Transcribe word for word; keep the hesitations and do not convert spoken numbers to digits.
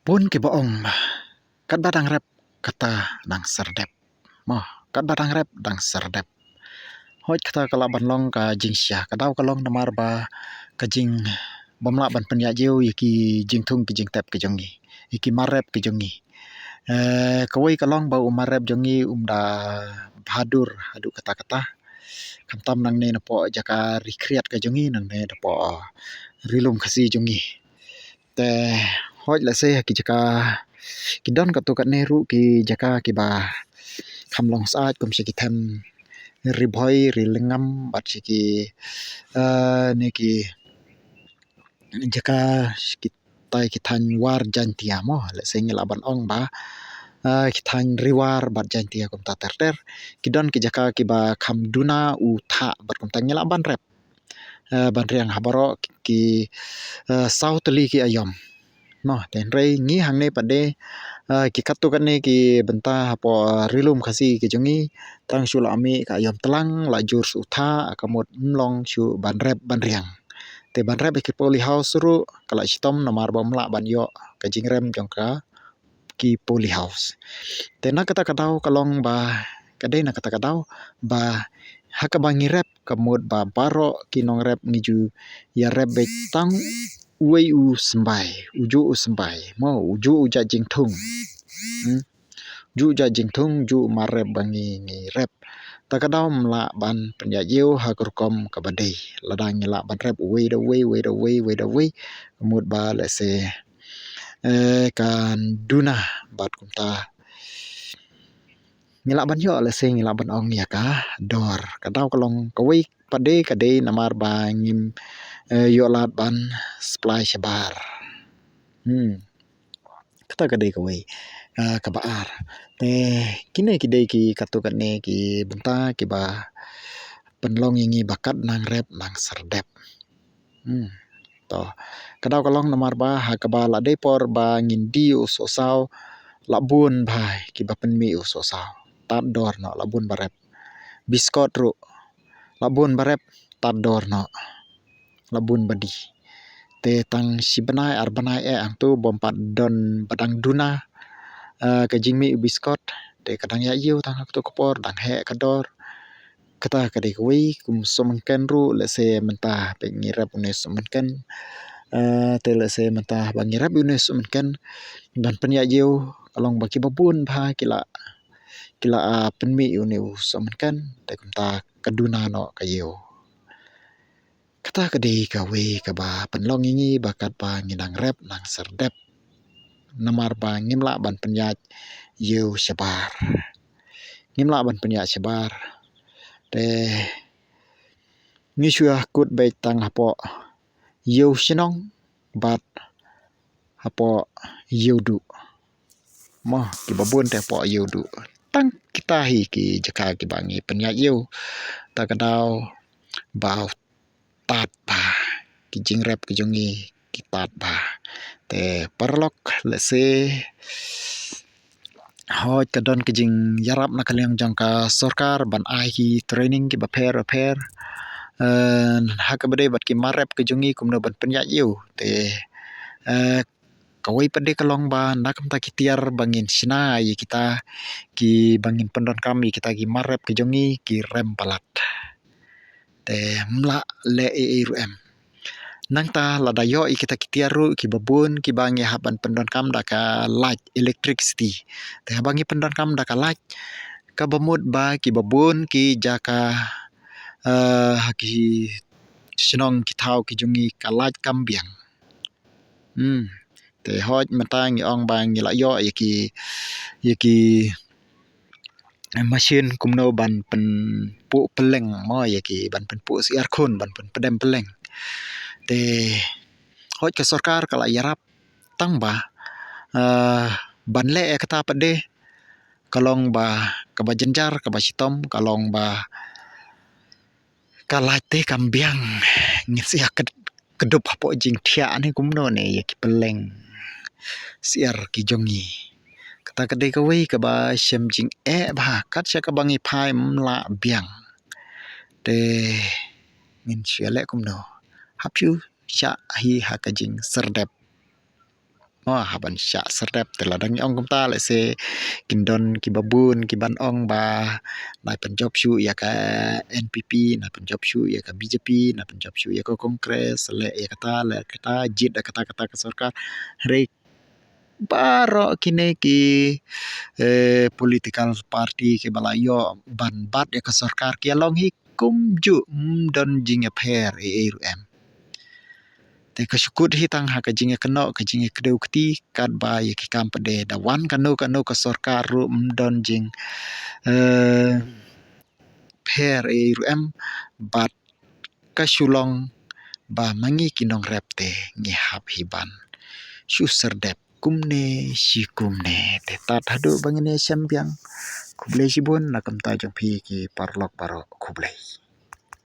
Bun kiba ong, katba dang rep kata dang serdep. Mo, katba dang rep dang serdep. Hooid, kata ka lah ban long ka jingshai, ka daw ka long namar ba ka jing bym lah ban pynïaid ïa ki jingthung ki jingtep ki jong ngi, ïa ki mar rep ki jong ngi. Eh, kawei ka long ba u mar rep jong ngi um da bhadur haduh katta katta. Khamtam nangne napoh jaka ri khriat ka jong ngi, nangne napoh ri lum Khasi jong ngi. Te hooid, lehse ha ki jaka ki don katto katne ruh ki jaka kiba kham long syaid, kum sha ki them Ri Bhoi, Ri Lyngngam, bad sha ki, eh, ne ki jaka, ki tai ki thaiñ War Jaiñtia mo, lehse ngi lah ban ong ba, eh, ki thaiñ Ri War bad Jaiñtia kumta ter ter. Ki don ki jaka kiba kham duna u thah bad kumta ngi lah ban rep, eh, ban riang ha baroh ki, ki, eh, saw tylli ki aïom. Mo, te hynrei ngi hangne pat de, eh, ki katto katne ki bynta hapoh, eh, ri lum Khasi ki jong ngi, tang shu lah mih ka aïom tlang, lah jur shu u thah, ka mut ym long shu ban rep ban riang. Te ban rep ïa ki poly house ruh ka lah shitom namar ba ym lah ban ïoh ka jingrem jong ka ki poly house. Te na kata ka daw ka long ba, ka dei na kata ka daw ba ha kaba ngi rep, ka mut ba baroh ki nongrep ngi ju ïa rep beit tang uwei u symbai, ujuh u symbai, mo, ujuh u jait jingthung. Hmm? Juh jait jingthung, juh mar rep ba ngi, ngi rep. Ta ka daw ym lah ban pynïaid ïew ha ka rukom kaba dei. Lada ngi lah ban rep uwei da uwei, uwei da uwei, uwei da uwei, ka mut ba lehse, eh, kan duna bad kumta ngi lah ban ïoh, lehse ngi lah ban ong ïa ka dor. Ka daw ka long kawei pat de, ka dei namar ba ngim, eh, ïoh lad ban supply shabar. Hmm. Kata ka dei kawei. Ah, kaba ar. Te kine ki dei ki katto katne ki bynta kiba pynlong ïa ngi ba kat nang rep nang serdep. Hmm. To. Ka daw ka long namar ba ha kaba la dei por ba ngin die u sohsaw, la bun bha kiba pynmih u sohsaw. Tad dor noh, la bun ba rep. Biskot ruh, la bun ba rep, tad dor noh, la bun ba die. Te tang shi bnai ar bnai eh hangto bym pat don ba dang duna, eh, ka jingmih u biskot. Te ka dang ïaid ïew tang ha kato ka por, dang heh ka dor. Kata ka dei kawei. Kum sohmynken ruh, lehse mynta ba ngi rep une sohmynken. Eh, te lehse mynta ba ngi rep une sohmynken, ban pynïaid ïew ka long ba kiba bun bha ki la, ki la, ah, pynmih une u sohmynken, te kumta ka duna noh ka ïew. Kata ka dei kawei kaba pynlong ïa ngi ba katba ngi nang rep nang serdep. Namar ba ngim lah ban pynïaid ïew shabar. Ngim lah ban pynïaid shabar. Te ngi shu ïa kut beit tang hapoh ïew shnong bad hapoh ïew duh. Mo, kiba bun te hapoh ïew duh. Tang kita hi ki jaka kiba ngi pynïaid ïew. Ta ka daw ba u tad bha, ki jingrep ki jong ngi ki tad bha. Te paralok, lehse hooid ka don ka jingïarap na ka liang jong ka sorkar ban ai ki training kiba pher bapher, eh, ha kaba dei bad ki mar rep ki jong ngi kumno ban pynïaid ïew. Te, eh, kawei pat de ka long ba na kumta ki tiar ba ngin shna ïa kita, kiba ngin pyndonkam ïa kita ki mar rep ki jong ngi ki rem palat. Te ym lah leh ei ei ruh em. Nangta lada ïoh ïa kita ki tiar ruh kiba bun kiba ngi hap ban pyndonkam da ka light, electricity. Te haba ngi pyndonkam da ka light, kaba mut ba kiba bun ki jaka, eh, ha ki shnong ki thaw ki jong ngi ka light kam biang. Hmm. Te hooid mynta ngi ong ba ngi la ïoh ïa ki, ïa ki machine kumno ban pynpuh pylleng mo, ïa ki ban pynpuh syiar khun, ban pynpdem pylleng. Te hooid ka sorkar ka la ïarap tang ba, eh, ban leh ïa kata pat de ka long ba kaba jynjar, kaba shitom ka long ba ka light te kam biang. Ngin sa ïa ked-, kdup hapoh jingthiah ne kumno ne ïa ki pylleng syiar ki jong ngi. Kata ka dei kawei kaba shem jingeh bha, kat sha kaba ngi phai ym lah biang. Te ngin shu ïa leh kumno? Hap shu shah hi ha ka jingserdep. Mo, haban shah serdep te la dang ong kumta lehse kin don ki babun ki ban ong ba nai pynjop shuh ïa ka N P P, nai pynjop shuh ïa ka B J P, nai pynjop shuh ïa ka Congress, leh ïa kata, leh kata, jied da kata kata ka sorkar. Hynrei baroh kine ki eh, political party ki ba la ïoh ban bat ïa ka sorkar ki ïa long hi kumjuh, ym don jingïapher ei ei ruh em. Te ka shu kut hi tang ha ka jingïakynnoh, ka jingïakdew kti, katba ïa ki kam pat de da wan kano kano ka sorkar ruh ym don jing eh, pher ei ruh em, bad ka shu long ba ma ngi ki nongrep te ngi hap hi ban shu serdep kumne shi kumne. Te tad haduh ba ngin ïashem biang. Khublei shibun na ka bynta jong phi ki paralok baroh, khublei.